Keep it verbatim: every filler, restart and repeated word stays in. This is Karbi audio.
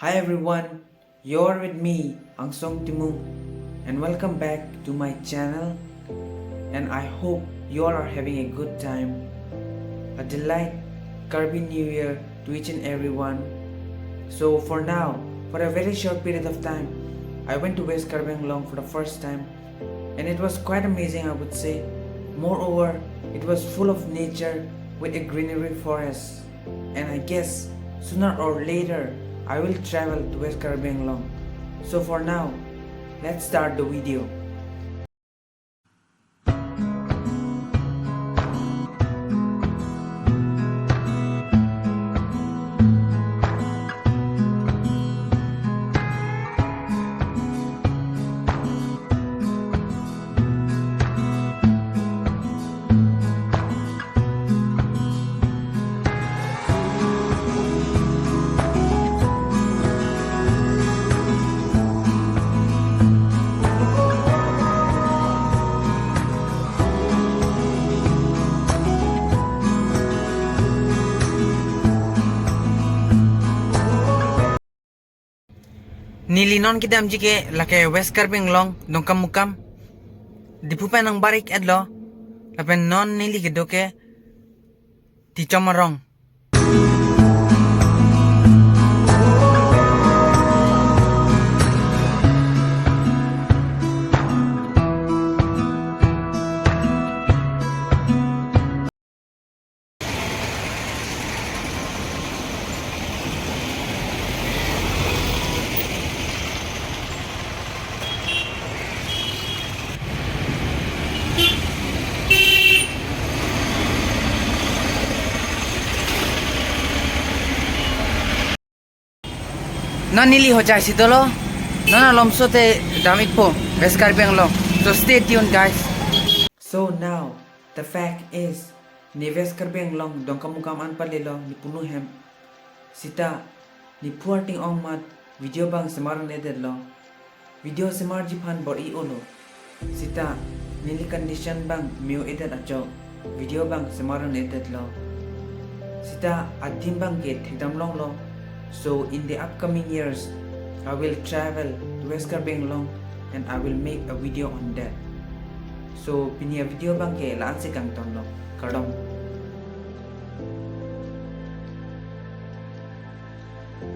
Hi everyone, you're with me, Angsong Timung, and welcome back to my channel. And I hope you all are having a good time. A delight Karbi New Year to each and everyone. So for now, for a very short period of time, I went to West Karbi Anglong for the first time, and it was quite amazing, I would say. Moreover, it was full of nature with a greenery forest. And I guess sooner or later, I will travel to West Karbi Anglong. So for now, let's start the video. Neli non kedamji ke lake West Karbi Anglong, Dongkamukam, Diphu pen nangbar-ik etlo, lapen non neli kedo ke Tichom arong. Non neli hojai si dolo, non alomso te dam-ikpo, West Karbi Anglong. So stay tuned, guys. So now, the fact is, ne West Karbi Anglong, Dongkamukam an palelo, ne punu hem. Sita, ne phu arting ong amat, video bang semar un-edetlo. Video semarji aphan bor-i olo. Sita, neli condition bang me-o-edet ajok, video bang semar un-edetlo. Sita, adim bang ke thekdam longlo. So in the upcoming years, I will travel to West Karbi Anglong and I will make a video on that. So pini a-video bang ke la-an si kangtonlo. Kardom.